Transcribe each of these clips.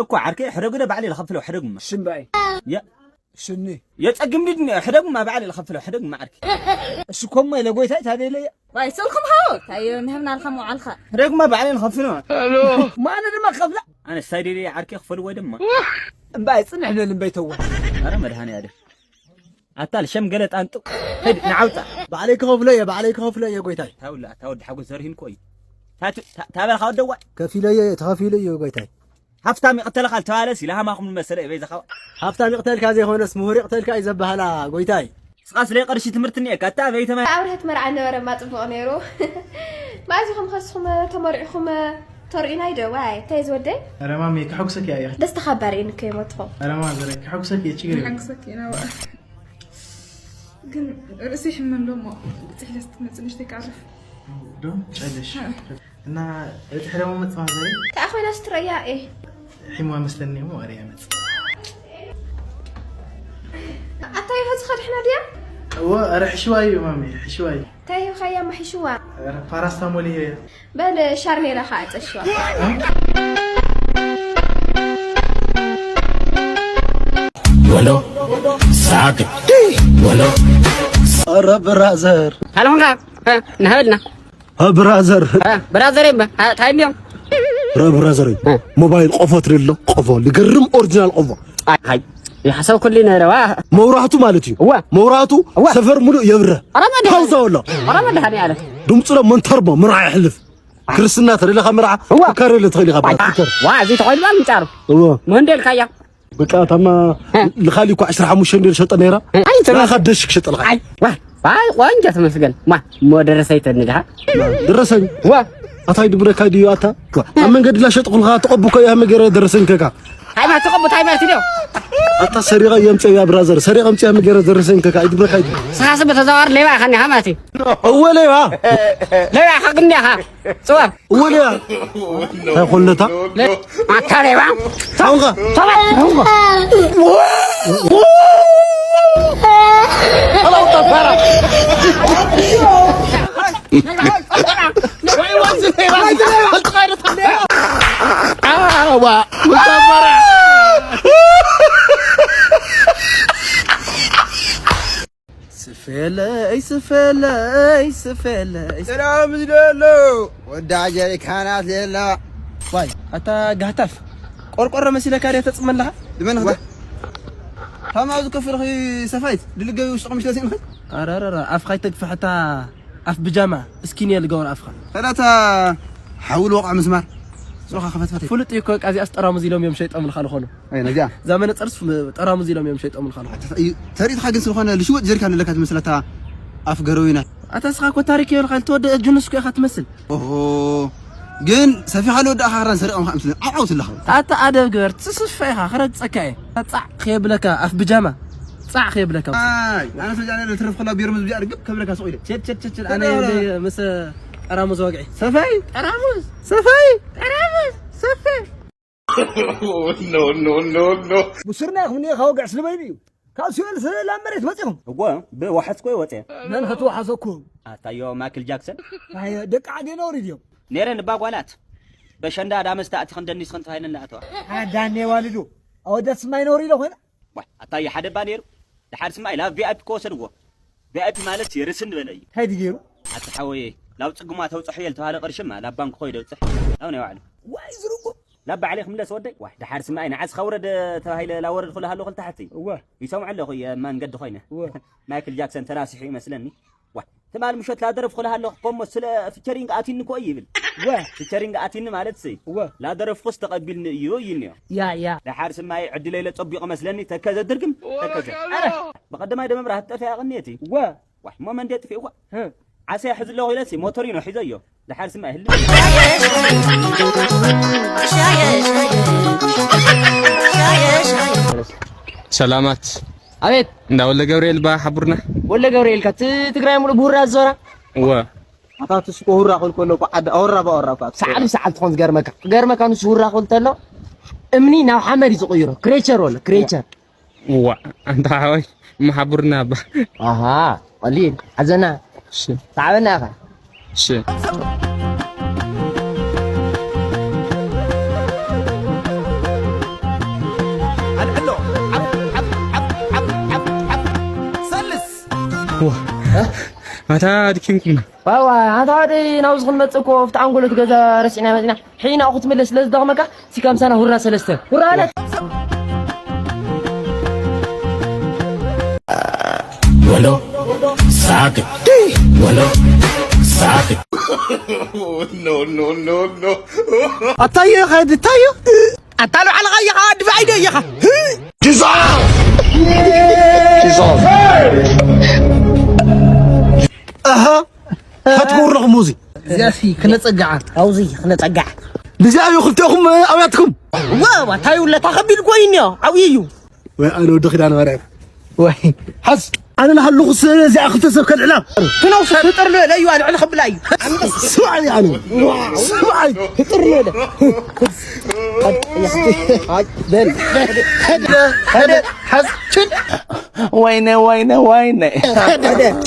እኮ ዓርከይ፣ ሕደጉ ዶ ባዕለይ ልኸፍሎ፣ ሕደጉማ። ሽምባይ። ያ። ሽኒ። የጸግም ድድ ሕደጉማ፣ ባዕለይ ልኸፍሎ፣ ሕደጉማ ዓርከይ። እሱ ኮማ ኢለ ጎይታይ ታደለየ። ዋይ፣ ስልኩም ሃው፣ ታየ ንህብና ልኸም ውዓልኻ። ሕደጉማ ባዕለይ ልኸፍሎ። ማነ ድማ ከፍላ? ኣነ ሳይደለየ ዓርከይ ክፈል ወይ ድማ። እምባይ ጽንሕ ልብል እምባይ ተዋ። ኣረ መድሃኒ ኣደ። ኣታ ልሸም ገለ ጣንጡ። ሂድ ንዓውጻ። ባዕለይ ክኸፍሎ እየ፣ ባዕለይ ክኸፍሎ እየ ጎይታይ። ታውላ፣ ታወድ ሓጎስ ዘርሂን ኮይ። ታቱ፣ ታ-፣ ታበልካ ወደዋ። ከፊሎ እየ፣ ተኸፊሎ እየ ጎይታይ። ሃፍታም ይቕተልኻ ልተባለስ ኢለ ሃማኹም ልመሰለ እየ በይዛኻ። ሃፍታም ይቕተልካ ዘይኮነስ ምሁር ይቕተልካ እዩ ዘበሃላ ጎይታይ። ስቓስ ለይ ቅርሺ ትምህርቲ እኒኤካ፣ ኣታ በይተማ። ኣብርሀት መርዓ ነበረማ ጽቡቕ ነይሩ። መኣዚ ኢኹም ከስኹም ተመሪዕኹም ተርእዩና ይደ፣ ዋይ፣ እንታይ እዩ ዝወደይ? ኧረ ማሚ፣ ከሐጉሰኪ እየ። ደስታ ካብ ባርኤን እኮ ይሞትኹም። ኧረ ማዘረይ፣ ከሐጉሰኪ እየ፣ ችግር የለም። ከሐጉሰኪ ኢና፣ ዋ። ግን ርእሲ ይሕመም ዶ እሞ፣ ብጽሕ ኢለ ስትመጽእ ንእሽተይ ክዓርፍ። ዶ ጨለሽ። እ። እና እቲ ሕደሞ መጽ ማዘረይ? ከኣ ኮይና ስትረያ እየ። ሒምዋ መስለኒ እሞ፣ ኧረ እያ መጽ። ኣታ ይኸ ዝኸድሕና ድያ? እወ፣ ኧረ ሕሽዋ እዩ ማሚ፣ ሕሽዋ እዩ። እንታይ ሂብኻያ እሞ ሕሽዋ? ኧረ ፓራስታሞል እየ። በል ሻርኔራ ኸዓ ጸሽዋ። ወሎ ሳቅ ወሎ። ኧረ ብራዘር። ካልሆንካ፣ እ፣ ናህበልና። እ፣ ብራዘር። እ፣ ብራዘር እምበ፣ እ፣ ታይ እንዲዮም? ረ ብራዘር። እ። ሞባይል ቆፎ ትደሎ፣ ቆፎ፣ ልገርም ኦሪጂናል ቆፎ። ኣይ፣ ኣይ፣ ይሓሰብኩሉ ነይረ፣ ዋ። መብራህቱ ማለት እዩ። እዋ። መብራህቱ እዋ። ሰፈር ሙሉእ የብረ። ኧረ መድሃኒ-፣ ፓውዛ ወላ። ኧረ መድሃኒ ኣለ። ድምፁ ለ መንተርቦ፣ ምርዓ ይሕልፍ። ክርስትና ተደለኻ መርዓ እዋ። ትካረ ኢለ ትኽእል ኢኻ፣ ኣይ፣ ትካረ። ዋ፣ እዚ ተኾይኑ ባ ምንጫሩ። እዋ። መን ደልካያ? በቃ ታማ እ። ልኻሊ እኮ ዕስራ ሓሙሽተ እንደ ሸጠ ነይራ። እ። ኣይ፣ ትራ-፣ ናኻ ደሽ ክሸጠልካ። ኣይ፣ ዋ፣ ዋ፣ ቆንጆ ተመስገን። ማ፣ እሞ ደረሰኝ ተንድኻ? ደረሰኝ? ዋ። ኣታይ ድብረካ ድዩ ኣታ? ዋ። ኣብ መንገዲ ላ ሸጥኩልካ ተቐቡ እኮ እያ መገረ ደረሰኝ ከካ። ሃይማኖት ተቐቡ፣ ሃይማኖት ድዮ? ኣታ ሰሪቐ የምጽእ እያ ብራዘር። ሰሪቐ የምጽእ እያ መገረ ደረሰኝ ከካ። ኣይድብረካ እዩ። ስኻስ በተዘዋዋሪ ሌባ ኢኻ እኒኻ ማለት እዩ። እወ ሌባ። ሌባ ኢኻ ግን ዲኻ? ጽዋር። እወ ሌባ። እንታይ ኮለታ? ኣታ ሌባ። ታውንካ። ታውንካ። ስፈለይ፣ ስፈለይ፣ ስፈለይ። ሰላም ዝደሎ ወዳ ጀሪካናት ሌላ። ዋይ፣ ኣታ ጋህታፍ፣ ቆርቆሮ መሲለካ ድያ ተጽመ ኣለኻ? ድመን ዋ። ኽደ-? ታማ ኣብዚ ከፍልኺ ሰፋይት፣ ድልገቢ ውሽጢ ቀሚሽ ለሲንኺ? ኣረ፣ ኣረ፣ ኣረ፣ ኣፍኻ ኣይተግፍሕ፣ ኣታ ኣፍ ብጃማ፣ እስኪ ንየ ልገብሮ ኣፍኻ። ኸዳታ ሓዊ ልወቕዖ ምስማር። ጾኻ ኸፈትፈት። ፍሉጥ እዩ እኮ፣ በቃ እዚኣስ ጠራሙዝ ኢሎም እዮም ሸይጦምልካ ልኾኑ። ኣይ፣ ነዚኣ። እዛ መነጸርስ ፍ-፣ ጠራሙዝ ኢሎም እዮም ሸይጦምልካ ልኾኑ። ኣታ፣ እዩ፣ ተርእይትኻ ግን ስለኾነ ልሽወጥ ጀሪካን ኣለካ ትመስል፣ ኣታ ኣፍ ገረዊና። ኣታ እስኻ እኮ ታሪክ የብልካ፣ ልተወደአ ጁኑስ እኮ ኢኻ ትመስል። ኦሆ። ግን ሰፊኻ ልወዳእኻ ክራን ሰሪቖም ከዓ ምስልን ዓው ዓው ትለኻ። ኣታ ኣደብ ግበር፣ ትስፋ ኢኻ፣ ክረግጸካ እየ። ጻዕ ከየብለካ፣ ኣፍ ብጃማ። ጻዕ ከየብለካ። ኣይ፣ ኣነ ስለ ጃነ ልትረፍ ከላ ቢሮ ምስ ብጃ ርግብ ከብለካ ሱቕ ኢለ። ቸድ፣ ቸድ፣ ቸድ፣ ቸድ፣ ኣነ ቸድ፣ የብለይ ምስ ጠራሙዝ ወግዒ። ሰፋይ? ጠራሙዝ። ሰፋይ? ጠራሙዝ። ሰፋይ? ኖ፣ ኖ፣ ኖ፣ ኖ። ብሱርና ኢኹም እኒኦ ካብ ወግዒ ስለ በይኑ እዩ። ካብ ሲኦል ስለ ላብ መሬት መጺኹም። እወ፣ ብወሓዝኮ ወጸ። መን ኸትወሓዘኩም? ኣታዮ ማይክል ጃክሰን። ኣየ፣ ደቂ ዓዲ ነውሪ ድዮም? ነይረን እባ ጓላት። በሸንዳ ዳ መስተ ኣቲኽን ደኒስኽን ተባሂለን ዝኣተዋ። ኣዳኔ ዋልዱ። ኣወዳት ስማይ ነውሪ ኢለ ኮይና? ዋይ፣ ኣታዮ ሓደ እባ ነይሩ። ደሓር ስማይ ላብ ቪ ኣይ ፒ እኮ ወሰድዎ። ቪ ኣይ ፒ ማለት የርስን ዝበለ እዩ። እንታይ ድገይሩ? ኣቲ ሓወየ፣ ላብ ጽጉማ ተውጽሖ እየ ዝተባህለ ቅርሽማ ላብ ባንክ ኮይደ ውጽሕ። ላብ ናይ ባዕሉ። ዋይ ዝርጉም። ላብ ባዕለይ ክምለስ ወደይ? ዋይ፣ ደሓር ስማይ ንዓስ ኸውረድ ተባሂለ ላወረድኩ ለሃለኹ ልታሕቲ። እወ። ይሰምዖ ኣለኹ እየ መንገዲ ኮይነ። እወ። ማይክል ጃክሰን ተራሲሑ ይመስለኒ። ዋይ፣ ትማል ምሸት ላደረፍኩ ለሃለኹ ኮሞ ስለ ፊቸሪንግ ኣቲኒ እኮ እዩ ይብል። እወ። ፊቸሪንግ ኣቲኒ ማለት ሲ። እወ። ላደረፍኩስ ተቐቢልኒ እዩ ይንዮ። ያ፣ ያ። ደሓር ስማይ ዕድለይ ለጸቢቑ መስለኒ ተከዘ ድርግም፣ ተከዘ። ኣረ፣ ብቐደማይ ደመብራህ ጠፊኣ ቀንየቲ። እወ። ዋይ፣ እሞ መንዴ ጥፊእዋ። ህ። ዓሰ ሕዚ ኣለኹ ኢለሲ ሞቶሪኖ ሒዘዮ። ደሓር ስማ ይህሉ። ሰላማት። ኣቤት። እንዳ ወልደ ገብርኤል ባ ሓቡርና። ወልደ ገብርኤል ከ ት-፣ ትግራይ ሙሉ ብሁራ ዝዞራ? እወ። ኣታ ትስቆ ሁራ ክብል ከሎ እኮ ዓዲ ኣወራ ብኣወራ እኮ ኣብ ሰዓት ብሰዓት ትኾን ዝገርመካ። ክገርመካ ንሱ ሁራ ክብል ተሎ እምኒ ናብ ሓመድ እዩ ዝቕይሮ። ክሬቸር ወለ፣ ክሬቸር። እዋ፣ ኣንታ ሓወይ፣ መሓቡርና እባ። ኣሃ፣ ቀሊል፣ ሓዘና። እሺ። ተዓበና ኢኻ። እሺ። ማታ ኣድኪምኩም። ዋዋ ኣንታ ወደይ ናብዚ ክንመጽእ እኮ ኣብቲ ኣንጎሎ እቲ ገዛ ረሲዕና መጺና። ሕጂ ናብኡ ክትምለስ ስለ ዝደኽመካ እስኪ ከምሳና ሁራ ሰለስተ። ሁራ በለ። ወሎ ሳቅ ወሎ ሳቅ ኣታዮ ኸድ ታዮ ኣታ ልዓልኻ ኢኻ ድፋዕ ኢደ ኢኻ። ኣሃ፣ ሃትኩር ኣለኹም ውዚ። እዚኣሲ ክነጸግዓ። ኣውዚ ክነጸግዓ። ብዚኣ እዩ ክልቴኹም ኣውያትኩም። ዋ፣ ዋ፣ እንታይ ውለታ ከቢድ ኮይኑ እኒኦ። ዓብዪ እዩ። ወይ ኣነ ወዲ ኪዳነ ማርያም። ወይ። ሓዝ፣ ኣነ ናሃለኹስ እዚኣ ክልተ ሰብ ከልዕላ። ትነውሰ ትጥርሎ ኢለ እዩ ኣልዕል ከብላ እዩ። ስማዕ ኣነ። ስማዕ። ትጥርሎ ኢለ። በል፣ በል፣ በል፣ በል፣ ሓዝ፣ ችን። ወይነ፣ ወይነ፣ ወይነ።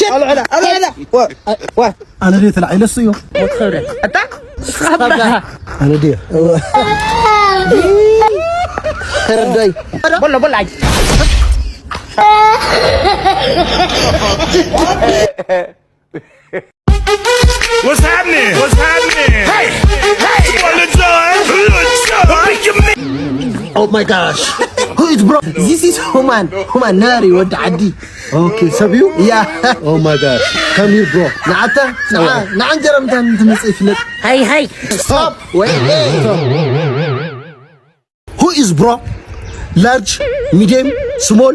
ችን። ኣልዕላ፣ ኣልዕላ። ዋ፣ ዋ። ኣነ ድየ ተላዒለሱ እዩ። ወትኸብረ። ኣታ? ስኻብራ። ኣነ ድየ። ተረዳይ። ቦሎ፣ ቦሎ፣ ኣይ። What's happening? What's happening? Hey, hey, you want the joy? Look, joy. Oh my gosh. Who is bro? This is Human. Human, ነሪ ወዲ ዓዲ። ኦኬ፣ ሰብ እዩ? Yeah. Oh my gosh. Come here, bro. ንዓታ፣ ንዓ፣ ንዓ እንጀራ ምንታይ እንትመጽእ ይፍለጥ። ሃይ፣ ሃይ። Stop. Wait. Who is bro? Large, medium, small?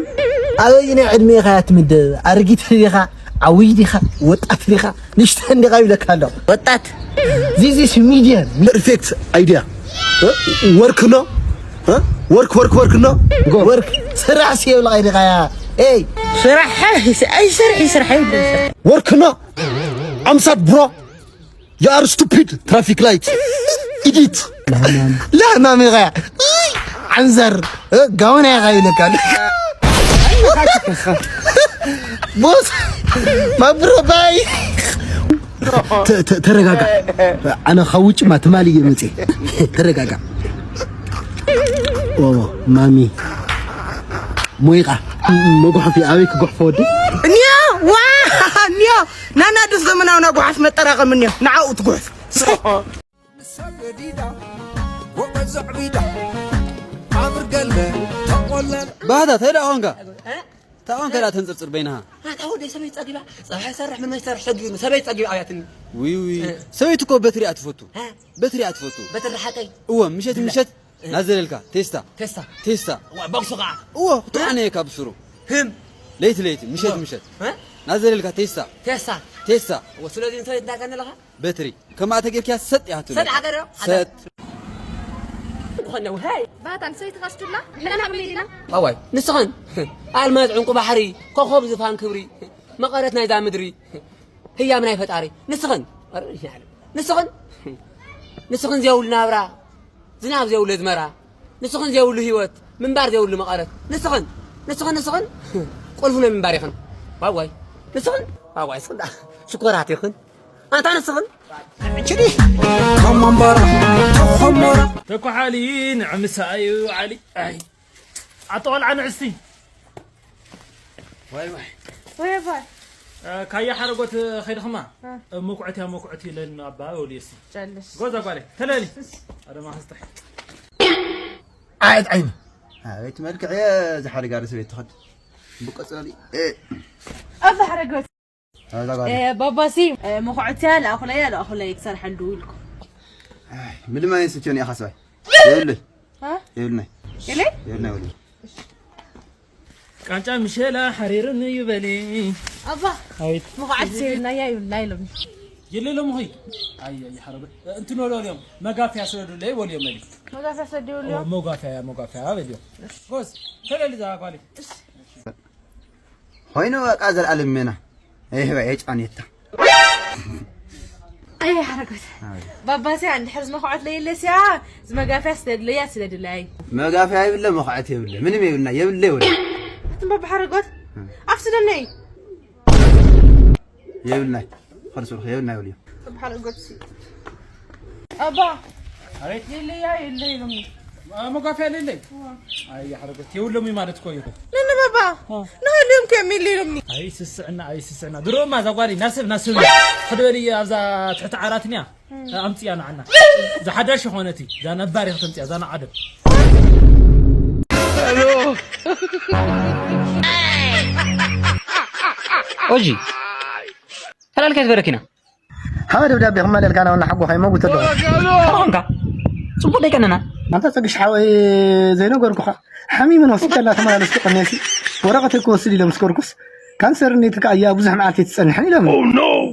ኣበየናይ ዕድመ ኢኻ እያ ትምደብ? ኣረጊት ዲኻ? ዓብዪ ዲኻ? ወጣት ዲኻ? ንእሽተን ዲኻ ይብለካ ኣሎ። ወጣት። This is medium. Perfect idea. Work no? Work, work, work no? Work. ስራሕ ሲ የብልኻ ዲኻ ያ? ኤይ። ስራሕ፣ ኣይ ስራሕ፣ ስራሕ፣ ኣይብልን ስራሕ። Work no? I'm sad, bro. You are stupid. Traffic light. Idiot. ላህማም ኢኻ። ዓንዘር። እ፣ ጋውና ኢኻ ይብለካ። ቦስ። ማብሮ ባይ። ተ-፣ ተ-፣ ተረጋጋ። ኣነ ካብ ውጭ ማ ትማሊ እየ መፅየ። ተረጋጋ። ኦ፣ ማሚ። ሞይቓ። መጉሓፊ ኣበይ ክጉሕፎ ወዲ? እኒዮ፣ ዋ፣ እኒዮ። ናና ደስ ዘመናውና ጓሓፍ መጠራቐሚ እኒኦ፣ ንዓኡ ትጉሕፍ። ንሳ ገዲዳ፣ ጎበዝ ኣዕቢዳ፣ ኣብ ገለ ተቖለለ። ባህታ፣ እንታይ ደኣ ኾንካ? እ? እንታይ ኾንካ ደኣ ተንጽርጽር በይንኻ? ኣታ ወደይ ሰበይቲ ጸጊባ፣ ጸብሒ ሰርሕ ምን መስተር ሕጊ፣ ሰበይቲ ጸጊባ ኣብያትኒ። ውይ፣ ውይ። እ። ሰበይቲ እኮ በትሪ እያ ትፈቱ። እ? በትሪ እያ ትፈቱ። በትሪ ሓቀይ። እወ፣ ምሸት፣ ምሸት፣ እ። ናዘለልካ፣ ቴስታ። ቴስታ። ቴስታ። እዋ፣ ቦክሱ ኸዓ። እወ፣ ክትዓነ እየ ካብ ስሩ። ህም። ለይቲ፣ ለይቲ፣ ምሸት፣ እወ። ምሸት። እ? ናዘለልካ፣ ቴስታ። ቴስታ። ቴስታ። እወ፣ ስለዚ ንሰበይቲ እንታይ ከነለኻ? በትሪ። ከምኣ ተጌርክያ ሰጥ እያ ትብል። ሰጥ ሃገር ዶ? ሰጥ። ዝኾነ ውሃይ። ባታ ንሰበይትኻ ስድላ? ንሕና ክንደይ ዲና? ኣዋይ፣ ንስኽን ኣልማዝ ዕንቁ ባሕሪ፣ ኮኾብ ዝፋን ክብሪ፣ መቐረት ናይዛ ምድሪ፣ ህያብ ናይ ፈጣሪ። ንስኽን፣ ንስኽን፣ ንስኽን ዘይብሉ ናብራ፣ ዝናብ ዘይብሉ ኣዝመራ፣ ንስኽን ዘይብሉ ህይወት፣ ምንባር ዘይብሉ መቐረት። ንስኽን፣ ንስኽን፣ ንስኽን ቁልፊ ናይ ምንባር ኢኽን። ዋዋይ፣ ንስኽን፣ ዋዋይ፣ ንስኽን ደኣ ሽኮራት ኢኽን። ኣንታ ንስኽን። ችዲ ከመንበራ ተኾመራ። ተኳሓሊ ንዕምሳ እዩ ዓሊ። ኣይ፣ ኣቶ ቆልዓ ንዕስቲ። ዋይ፣ ዋይ። ወይ ባይ። እ፣ ካያ ሓረጎት ኸይድኽማ? እ። እ፣ መኩዕት እያ፣ መኩዕት ኢለን ኣባ ወልየሲ። ጨልስ። ጎዛ ጓለይ፣ ተለሊ። ኣረ ማኽስተሕ። ኣየት ዓይኒ። ኣቤት መልክዕ እየ፣ እዚ ሓረጋ ርእሲ ቤት ትኸድ። ብቆጸሊ፣ እ። ኣባ ሓረጎት። ኣዛ ጓል። እ፣ ባባሲ፣ እ፣ መኹዕትያ ለኣኹለያ፣ ለኣኹለይ ክሰርሐሉ ኢልኩ። ኣይ፣ ምንም ዓይነት ስትዮ እኒኣ ኻስባይ። የብሉይ። ሃ? የብሉናይ። የለይ? የብሉናይ ወዲ። ቃንጫ ምሸላ ሓሪርኒ እዩ በሊ። ኣባ፣ ኣቤት። መኹዓት የብልና፣ ያ የብልና ኢሎም። የለ ኢሎም ኹይ። ኣይ፣ ኣይ፣ ሓረበ። እንትን ወሎ እዮም። መጋፍያ ስደዱለይ ወልዮም በሊ። መጋፍያ ስደዱለይ ወልዮም? ኦ፣ መጋፍያ፣ መጋፍያ በልዮ። ጎዝ፣ ተለሊ እዛ ጓለይ። ኾይኑ በቃ ዘልኣለም ሜና። ይህ በ-፣ የጫኔታ። ኣይ ሓረጎት። ኣይ። ባባስያ እንድሕር ዝመኹዓት ለየለስያ፣ ዝመጋፍያ ስደድለያ ስደድለይ። መጋፍያ የብለ፣ መኹዓት የብለ፣ ምንም የብልና፣ የብለ ይወደ። ኣቱም ባባ ሓረጎት፣ እ። ኣፍስደለይ። የብልናይ። ኸልሱ የብልናይ ወልዮ። ባባ ሓረጎት ሲ። ኣባ። ኣቤት። የለያ፣ የለ ኢሎምኒ። መጓፍያ የለለይ። ኣይ ሓረጎት የብሎምይ ማለት እኮ እዩ። ነነ ባባ፣ ንኸልዮም ከ የሚል ኢሎምኒ። ኣይ ስስዕና፣ ኣይ ስስዕና። ድሮማ እዛ ጓል ናስብ ናስብ። ክድበል ኣብዛ ትሕቲ ዓራትንያ ኣምጽያ ንዓና። እዛ ሓዳሽ ይኾነቲ፣ እዛ ነባር ኢኻ ተምጽያ፣ እዛ ንዓደም። ኦጂ፣ ፈላልካ ይትበረኪና። ሃበ ደብዳቤ ክመለልካ ናውና ሓጎ ከይመጉት ኣለኹ። ኣንካ ጽቡቅ ደይቀነና። ኣንታ ጸግሽ ሓወይ ዘይነገርኩኻ። ሓሚምን ሆስፒታል እናተመላለስኩ ቀኔሲ ወረቐት ክወስድ ኢሎም ስከርኩስ ካንሰር እኔትካ እያ ብዙሕ መዓልቲ ትጸንሕን ኢሎም።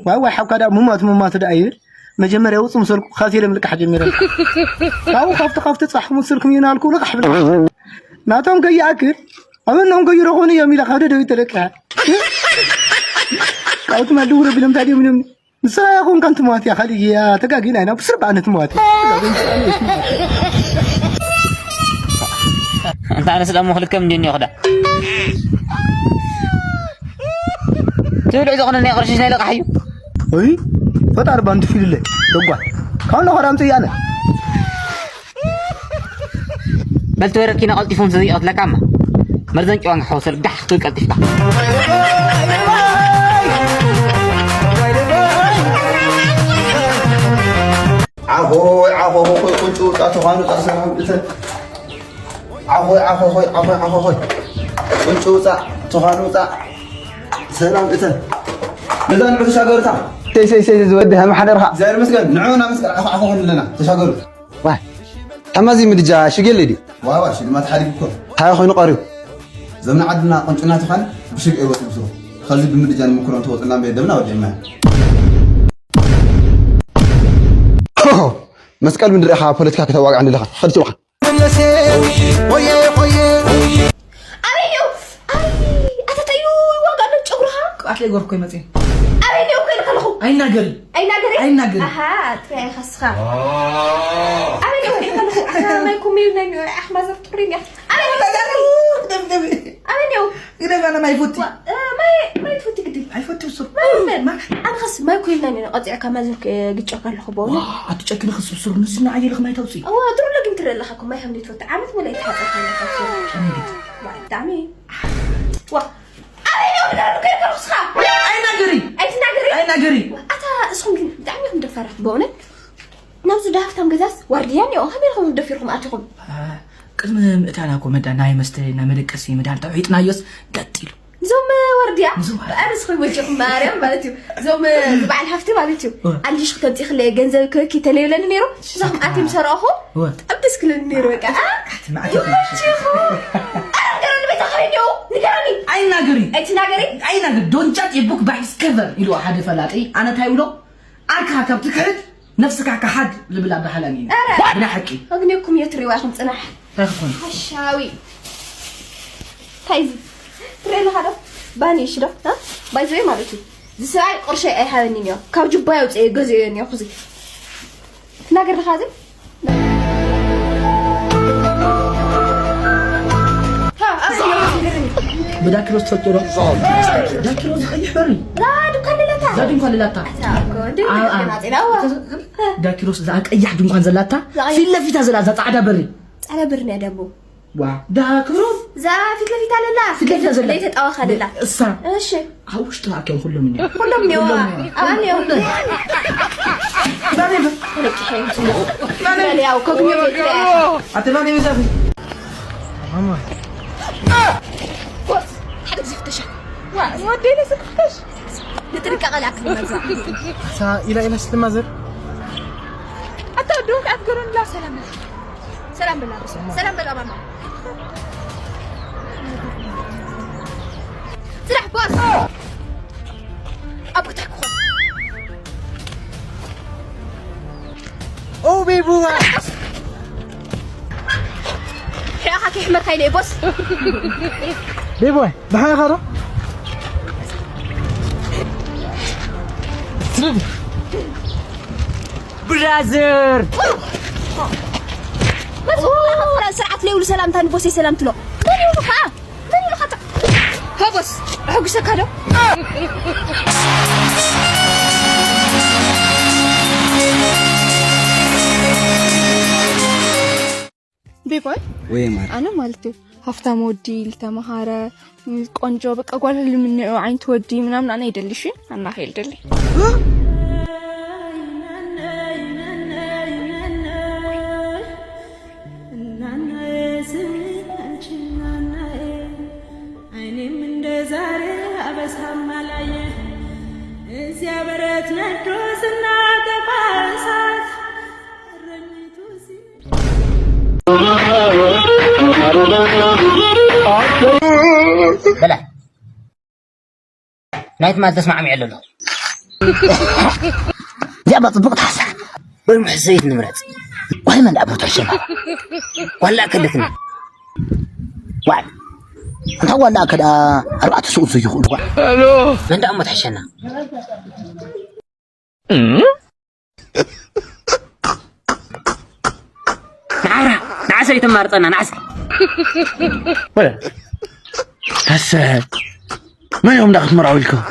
ዋይ ዋይ ሓብካ ደኣ ሙማት ሙማት ደኣ ይብል። መጀመርያ ውጹ ምሰልኩ ካሴ ኢሎም ልቃሕ ጀሚረ። ካብኡ ካብቲ ካብቲ ጻሕኹም ስልኩም ይናልኩ ልቃሕ ብል። ናቶም ከይኣክል ኣበናም ከይረኾኑ እዮም ኢለ ካብ ደደቢት ተለቂሐ። ካብቲ ማል ድውረ ቢሎም እንታይ ድዮም ኢሎም ንስኻ ያኹን ካን ትማት እያ ካልእ እያ ተጋጊና ኢና ብስር በኣነ ትማት። እንተ ኣነስ ደሞ ክልከም እንዲኒ ይኽዳ ትብልዕ ዝኾነ ናይ ቅርሽሽ ናይ ለቃሕ እዩ። ወይ ፈጣሪ ባንቱ ፊልለ ደጓ ካብ ነኸር ኣምፅእ ኣነ በልቲ ወረድኪና ቀልጢፎም ስዚ ይቐትለካ እማ መርዘን ጨዋን ክሕወሰል ጋሕ ክትብል ቀልጢፍካ። ዓኾይ ዓኾኾይ ቁንጭ ውፃ ተዃኑ ፃ ሰላም እተን ዓኾይ ዓኾኾይ ዓኾይ ዓኾኾይ ቁንጭ ውፃ ተዃኑ ውፃ ሰላም እተን ነዛ ንዑ ተሻገሩታ ሰይ ሰይ ሰይ ዝወዲ ሃመ ሓደርኻ እግዚኣብሔር ይመስገን ንዑ ናብ መስቀል ዓኾ ዓኾ ኣለና ተሻገሩ ዋይ ተማዚ ምድጃ ሽግ የለ ድዩ? ዋዋ ሽልማት ሓዲግ እኮ። እንታይ ኮይኑ ቀርዩ? ዘምና ዓድና ቁንጭና ትኾን ብሽግ እየ ወጥብሱ። ከዚ ብምድጃ ንምክሮም ተወጥና መየ ደምና ወዲእና። መስቀል ምንድረኻ ፖለቲካ ከተዋግዐኒ ኣለኻ ኸድቲ ኢኻ ኣበይ ኔው ኣይ ኣተተዩ ይዋጋሎ ጨጉርኻ ቅብኣት ለይገርኩ ይመፅእ ኣበይ ኔው ከይሉ ከለኹ ኣይናገሪ ኣይናገሪ ኣይናገሪ ኣሃ ትሪያ ኢኻ ስኻ ኣበይ ኔው ከይሉ ከለኹ ኣታ ማይኩም እዩ ናይ ኣሕማዘር ጥሪ እያ ኣበይ ኔው ኣበይ ኔው ግደፍ ኣነ ማይ ፎቲ ማይ ማይ ፎቲ ግዲ ኣይፈቱ ሱር ኣነ ኸስ ማይ ኮይልና ኔ ቀፂዕካ ማዘር ግጨካ ኣለኹ በእውነት ኣቲ ጨኪኒ ክስብስሩ ንስና ኣየልኽ ማይ ተውፅእ እዋ ጥሩ ለግን ትርኢ ኣለኻ እኮ ማይ ከም ዘይትፈቱ ዓመት ሙሉ ኣይተሓፀርካ ኣለካ ሱር ብጣዕሚ ዋ ኣበይ ዶ ክዳሉ ከይከልኩስኻ ኣይናገሪ ኣይትናገሪ ኣይናገሪ ኣታ እስኹም ግን ብጣዕሚ ኢኹም ደፋራት በእውነት ናብዚ ዳሃፍታም ገዛስ ዋርድያ እኒኦ ከመይ ኢኹም ደፊርኩም ኣቲኹም ቅድሚ ምእታና እኮ መዳ ናይ መስተ ናይ መደቀሲ መድሃኒት ኣውሒጥናዮስ ገጥ ኢሉ እዞም ወርድያ ብኣነስ ኮይኑ ወጪኹም ማርያም ማለት እዩ እዞም ዝበዓል ሃፍቲ ማለት እዩ ኣልሽ ክተምፂ ክለ ገንዘብ ክበኪ ተለይብለኒ ነይሩ እዞም ኣትዮም ሰረኹ ጠብስ ክለኒ ነይሩ በቃ ይመችኹ ንገረኒ ቤታ ከበይ እንዲሁ ንገረኒ ኣይናገሪ ኣይትናገሪ ኣይናገሪ ዶንጫት የቡክ ባይስከቨር ኢሉ ሓደ ፈላጢ ኣነ እንታይ ብሎ ኣርካ ካብ ትክሕድ ነፍስካ ካሓድ ልብል ኣባህላን እዩ ኧረ። ብናይ ሓቂ ኣግኔኩም እየ ትሪዋ ኢኹም ፅናሕ እንታይ ክኾን ሓሻዊ እንታይ እዚ ትሪኦ ኣለኻ ዶ ባኒ እሺ ዶ ባይዘይ ማለት እዩ ዝሰብኣይ ቅርሸይ ኣይሃበኒን እዮ ካብ ጅባይ ኣውፅአ ገዚኦ እዮ እኒኦ ክዚ ትናገር ድኻ እዚ ብዳኪሎ ትፈልጡ ዶ? ዳኪሎ ዝቀይሕ በሪ እዛ ድኳን ልላታ እዛ ድንኳን ልላታ እዛ እኮ እንደ አ፣ አ። ገና ዜና እዋ ዳኪሎስ እዛ ቀያሕ ድንኳን ዘላታ ፊት ለፊታ ዘላ እዛ ፃዕዳ በሪ ፃዕዳ በሪ ናይ ደሞ ዋ ዳ ክብሮም እዛ ፊት ለፊት ኣለላ ፊት ለፊት ዘላ ለይተጣዋኻ ኣለላ እሳ እሺ ኣብ ውሽጢ ኣኪዮም ኩሎም እኒኦ ኩሎም እኒኦ ኣባል እዮም ተለቂሐ ይምፅኡ ያው ከግኘ ኣተባለ ይዛፊ ሓደ ግዜ ፍተሻ ወደይ ነስክፍተሽ ንጥንቃቐ ላክል መዛ እታ ኢላ ኢላ ስልማ ዘር ኣታ ወዲ ወንክ ኣትገሮን ላ ሰላም ሰላም በላ ሰላም በላ ማማ ስራሕ ቦስ ኣብ ክታ ክኾን ኦ ቤቡዋ ሕያኻ ከይሕመካ ኢለ ቦስ ቤቡዋ ብሓይኻ ዶ ብራዘር ስርዓት ለይብሉ ሰላምታ ንቦሰይ ሰላም ትሎ መን ይብሉ ከዓ መን ይብሉ ከዓ ሀጎስ ኣሐጉሰካ ዶ ቤባ ወይ ማር። ኣነ ማለት እዩ ሃፍታም ወዲ ዝተመሃረ ቆንጆ በቃ ጓል ህልምንኡ ዓይነት ወዲ ምናምን ኣነ ይደልሽ ኣናኸ ይልደሊ። እናናዬ ስሚ አንቺ እናናዬ፣ አይኔም እንደ ዛሬ አበሳም አላየ። እዚያ በረት ነዶ ስናጠፋ እሳት እረኝቱ ሲ- በላ። ናይ ትማል ተስማዕሚዐ ኣሎ ኣለኹ። እዚኣማ ጽቡቕ ትሓሳ። ወይ ምሕሰይት ንምረጽ። ወይ መን ደኣ ቦታ ይሸማ። ዋላ ከለትኒ። ዋይ። እንታ ዋላ ከዳ ኣርባዕተ ሰብኡት ዘይኽእሉ ዋ። መን ደኣ እሞ ትሕሸና። ንዓብራ፣ ንዓሰ ይተማርጸና፣ ንዓሰ። ወለ። ታሰ። መን እዮም ዳ ክትመርዓው ኢልኩም?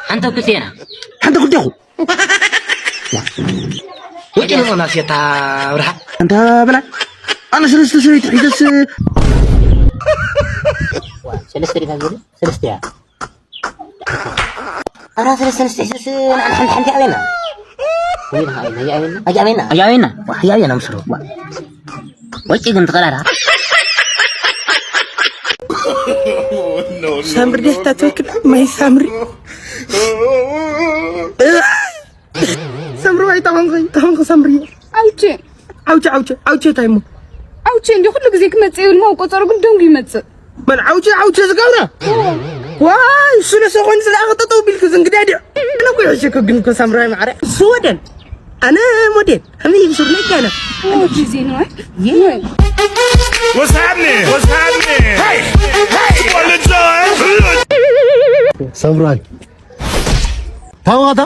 ሓንቲ ክልቴና። ሓንቲ ክልቴኹ። ወቂ ነው ናስየታ ብርሃ። እንተ ብላ። ኣነ ሰለስተ ሰበይቲ ሒዘስ። ሰለስተ ዲኻ ዝብል? ሰለስተ እያ። ኣራ ሰለስተ ኣንስቲ ሒዝስ ንዓና ሓንቲ ሓንቲ ኣበየና? ኣበየና? ኣበየና? ኣበየና? ኣበየና? ኣበየና? ኣበየና ምስሩ? ወጪ ግን ትቐላዳ። ሳምሪ ዲያ እታ ትውክል? ማይ ሳምሪ። ሳምሪ ዋይ፣ ታኾንኩ፣ ታኾንኩ ሳምሪ። ኣውቼ። ኣውቼ፣ ኣውቼ፣ ኣውቼ ታይሞ። ኣውቼ እንዲ ኩሉ ግዜ ክመጽእ ይብል፣ ማው ቆጸሩ ግን ደንጉ ይመጽእ። በል ዓውቼ፣ ዓውቼ ዝገብራ። ዋይ፣ እሱ ነሰ ኮይኑ ዝለኣኸ ጠጠው ቢልክ ዝንግዳይ ድዮ? ኣነ እኮ ይሕሸክ ግን እኮ ሳምራይ ማዕረ። እሱ ወደን። ኣነ ሞዴል። ከመይ ይብስር ነጋለ። ኣውቼ ዜና። What's happening? What's happening? Hey, hey, what the joy? ሳምራይ። ታዋታ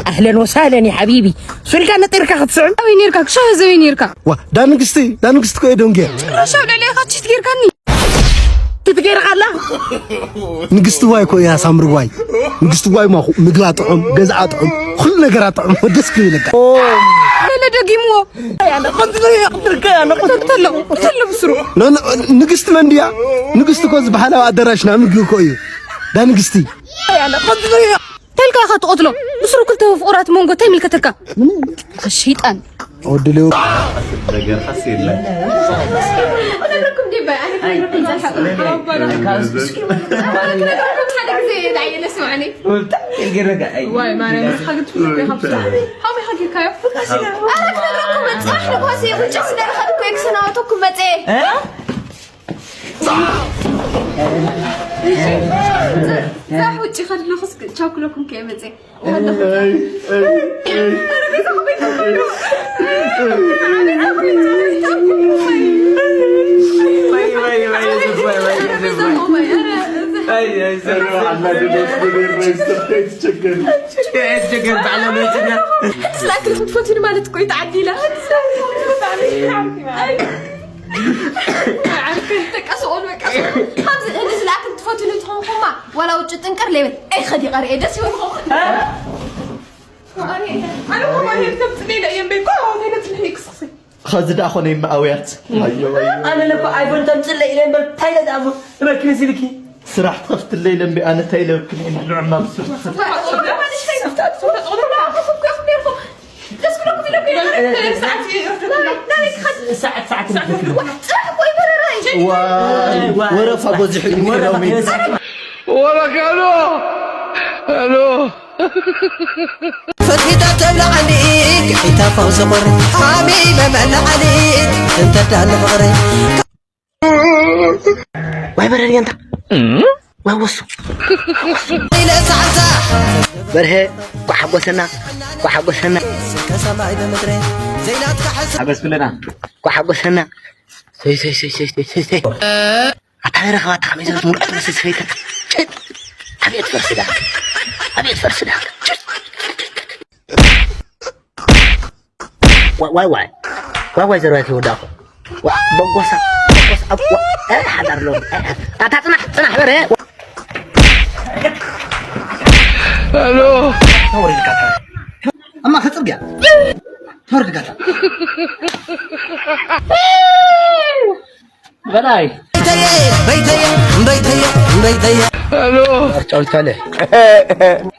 ኣህለን ወሳለን ያ ሓቢቢ። ሱልካ ነጢርካ ክትስዕም። ኣበይ ኔርካ? ክሻ ዘበይ ኔርካ? ዋ፣ ዳ ንግስቲ፣ ዳ ንግስቲ እኮ እየ ደንጉየ። ጭራሽ ኣብ ልዕሊኻ ቺት ጌርካኒ። ቺት ጌርካ ኣላ? ንግስቲ ዋይ እኮ እያ ሳምሪ ዋይ። ንግስቲ ዋይ ማኹ ምግባ ጥዑም፣ ገዛኣ ጥዑም፣ ኩሉ ነገራ ጥዑም፣ ደስ ክብለካ። ለለ ደጊምዎ። ተሎ፣ ተሎ ብስሩ። ኖ፣ ኖ፣ ንግስቲ መን ድያ? ንግስቲ እኮ ዝበሃላዊ ኣዳራሽና ምግቢ እኮ እዩ። ዳ ንግስቲ። ተልካ ኢኻ ትቐትሎ። ብስሩ ክልተ ፍቑራት መንጎ እንታይ ይምልከተካ? ሸይጣን። ወዲ ሌው። ነገር ሓስ የለን። ዋይ ማርያም፣ ሓገት ፍቅር ካብ ስራ። ሃው ይሓገካዮ። ኣረ ክነግረኩም መጽእ፣ ኣሕልኳሲ ውጭ ስለ ዝኸድኩ ክሰናበተኩም መጽእ። ዛሕ ውጭ ከድለኹስ ቻው ክለኩም ከየመጸ። ሓንቲ ስለ ኣክል ክትፈትኒ ማለት እኮ እዩ ተዓዲላ። ዓርከይ፣ ደቃ ስቕ በሉ በቃ። ከምዚ፣ እዚ ዝለኣክን ትፈትኑ ትኾንኩማ፣ ዋላ ውጭ ጥንቅር ለይበል። ኣይ፣ ኸዲ ቀርኤ፣ ደስ ይበልኩም። ኣነ፣ ኣነ እኮ ማንም ተምፅእ ኢለ እየ እምበር እኮ፣ ኣዎ፣ ተይለ ፅልሕ ይክስክሰይ። ኸዚ ደኣ ኾነ ይመኣውያት። ኣዮ፣ ኣዮ። ኣነ ለኮ ኣይፎን ተምፅእ ኢለ እምበር፣ እንታይ ኢለ ደኣ እሞ፣ እበኪ መሲልኪ? ስራሕ ትኸፍትለይ ኢለ እምበር፣ ኣነ እንታይ ኢለ እበኪ? ንዕማ ብስራሕ። ሰዓት፣ ሰዓት። ዋይ፣ ወረፋ በዚሑ እዩ ሎሚ። ወረፋ። ወረፋ፣ ሄሎ፣ ሄሎ። ፈትሒታ ተብላ ዓሊ፣ ቅሒታ ፈውሲ ቁሪ፣ ሓቢበ መላ ዓሊ፣ እንተዳሊ ፍቕሪ። ዋይ በርሀ ድያ እንታ? ዋይ ወሱ። ኢለ ጻዕጻዕ። በርሀ፣ ኳ ሓጎሰና፣ ኳ ሓጎሰና። ከሰማይ ብምድሪ ዘይናትካ ሕሰብ። ሓጎስ ኩለና። ኳ ሓጎሰና። ሰይ፣ ሰይ፣ ሰይ። ኣታ ናይ ረኸባ፣ ኣታ ከመይ ዝበለት ምርዕቲ መስል ሰበይቲ። ጭት። ኣቤት ፈርሲ ዳ። ኣቤት ፈርሲ ዳ። ጭት። ዋ-፣ ዋይ፣ ዋይ። ዋይ፣ ዋይ፣ ዘርባይ ከይወዳእኩ። ዋ-፣ በጎሳ፣ በጎሳ፣ ኣብ-፣ ዋ-፣ እ፣ ሓዳር ሎሚ። እ፣ እ። ኣታ ጽናሕ፣ ጽናሕ በረ። ሄሎ። ተወሪድካ፣ ተወሪድካ። ኣማ ከጽርግያ። ተወሪድካ። በላይ በይተየ በይተየ በይተየ በይተየ ኣርጫውታለ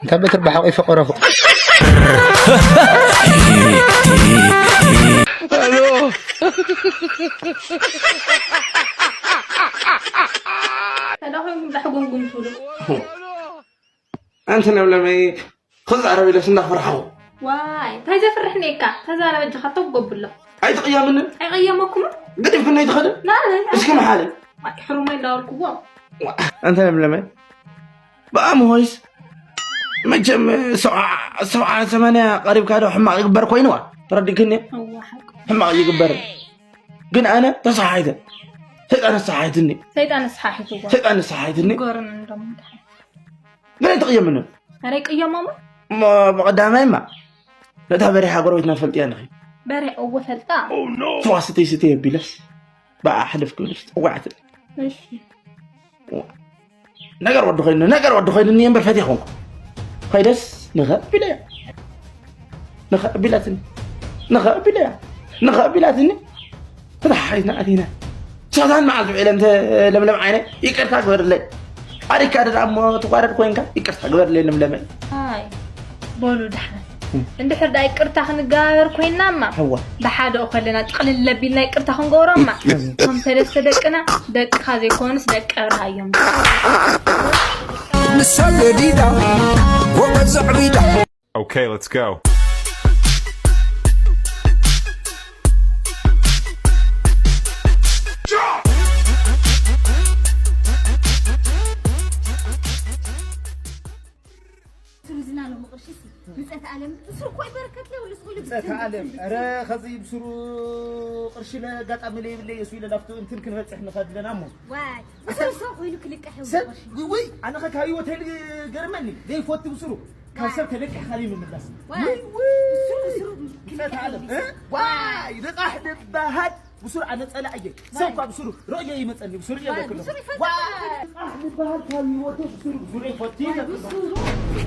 እንተ በትር ብሓቂ ፈቀረፉ ተዳኺምኩም ዳሕጎምጉም ትብሉ። ኣንቲ ለምለመይ ክዛረብ ኢለስ እንዳፈርሓኹ። ዋይ እንታይ ዘፍርሕ ኔካ ተዛረብ እጅኻ ተጎብሎ። ኣይትቕየምንን ኣይቐየመኩምን። ገዲፍክኒ ኣይትኸድን። ናበይ? እስኪ መሓለይ ዋይ ሕሩመይ እንዳበልኩዎ። ኣንቲ ለምለመይ ብኣምሆይስ መቸም ሰብዓ ሰማንያ ቀሪብካ ዶ ሕማቕ ይግበር ኮይኑዋ ተረዲክኒ። እዋ ሓቁ። ሕማቕ ይግበር ግን ኣነ ተሰሓይተ ሰይጣን ኣሰሓይትኒ። ሰይጣን ኣሰሓሒትዎ። ሰይጣን ኣሰሓይትኒ። ጎርን እንደሞ። ግን ኣይትቕየምንን። ኣረ ይቅየሞም። እሞ ብቐዳማይማ ነታ በሪሓ ጎረቤትና ትፈልጥያ ንኺ። በሪሕ እወ ፈልጣ። ተዋስተይ ስተይ ኣቢለስ ብኣ ሕልፍ ክብልስ ጠዋዕት እሺ። ነገር ወዲ ኮይኑ ነገር ወዲ ኮይኑ እኒ እምበር ፈትየ ኾንኩ ከይደስ ንኸ ቢለያ ንኸ ቢላትኒ ንኸ ቢለያ ንኸ ቢላትኒ ተታሓሒዝና ኣቲና ሸታን መዓልቲ ውዒለ እንተ ለምለም ዓይነ ይቅርታ ግበርለይ ኣሪካ ደኣ እሞ ትቋረድ ኮይንካ ይቅርታ ግበርለይ ለምለመይ ኣይ በሉ ድሓን እንድሕር ዳ ይቅርታ ክንገባበር ኮይናማ ሕዋ ብሓደ ከለና ጥቕልል ለቢልና ይቅርታ ክንገብሮማ እቶም ሰለስተ ደቅና ደቅኻ ዘይኮኑስ ደቂ ኣብርሃ እዮም ምሳሌ ዲዳ ጎበዝ ዕቢዳ Okay, let's go. ስሩ ዝናለሙ ቅርሺ ሲ ምጸት ዓለም ብስሩ እኮ ይበረከት ለውልስ ኩሉ ብጸት ዓለም ኧረ ከዚ ብስሩ ቅርሺ ለጋጣሚ ለይብለይ እሱ ኢለ ናብቲ እንትን ክንበጽሕ ንኸድለና እሞ ዋይ ብስሩ ሰው ኮይኑ ክልቀሕ ይው ሰብ ቅርሺ ውይ ኣነ ኸ ካብ ህይወት ገርመኒ ዘይፈቱ ብስሩ ካብ ሰብ ተለቂሕ ካሊ ምምላስ ዋይ ብስሩ ብስሩ ብጸት ዓለም እ? ዋይ ልቓሕ ልበሃል ብሱር ኣነ ጸላእ እየ ሰብ እኳ ብሱሩ ርእየ ይመጸኒ ብሱር እየ ለክሎ ብሱር ይፈቱ ልበሃል ካብ ህይወቱ ብሱሩ ብሱር ይፈቲ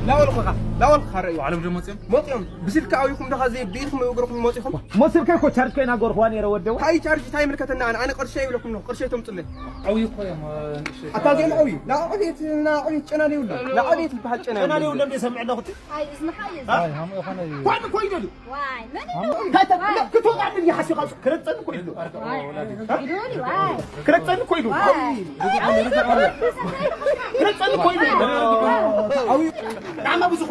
ላወልኩኻ ላወልኩኻ ረእዩ ዓለም ዶ መፅኦም መፅኦም ብስልኪ ኣውይኩም ደኻ ዘይ ብኢድኩም እግርኩም መፂኹም ሞ ስልከይ እኮ ቻርጅ ኮይና ጎርኽዋ ነይረ ወደው ታይ ቻርጅ ታይ ምልከተና ኣነ ኣነ ቅርሸ ይብለኩም ነው ቅርሸ ተምፅለይ ዓብዩ እኮ እዮም ንእሽተይ ኣታ ዜን ዓብዩ ንዓብየት ንዓብየት ጨና ዘይብሉ ንዓብየት ዝበሃል ጨና ጨና የብሉ ዘይብሎም ዘይሰምዕ ኣለኹ ኣይ እዝንኻ እዩ ኣይ ሃምኡ ይኾነ እዩ ኳን እኮ ይደሉ ዋይ መን እንታይ ክትወጣ ምን ይሓስኻ ክረጸን እኮ ይደሉ ይደሉ ዋይ ክረጸን እኮ ይደሉ ክረጸን እኮ ይደሉ ዓብዩ ናማ ብዙኹ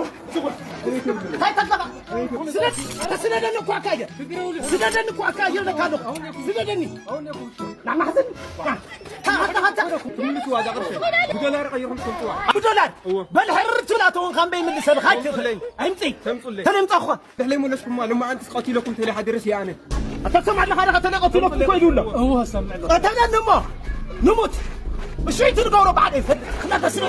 ስደደኒ እኮ ኣካየ ስደደኒ እኮ ኣካየ ኣለካ ኣለኹ ስደደኒ ናማሕዘን ትምልስዋ እዛ ቅርሺ ብዶላር ቀይርኩም ትፈልጥዋ ብዶላር በል ሕርር ትብል ኣተውን ካምበይ ምልሰልኻ ኣይትኽለይ ኣይምፅይ ተምፁለይ ተለምፃኹ ድሕለይ መለስኩማ ልማ ኣንትስ ቀቲለኩም ተለይ ሓዲረስ እያ ኣነ ኣተሰማዕ ኣለኻ ደኻ ተለቀትለኩም ኮይዱ ኣሎ እወ ሰምዕ ቀተለኒ እሞ ንሙት እሽይቲ ንገብሮ ባዕደ ይፈልጥ ክላተስነ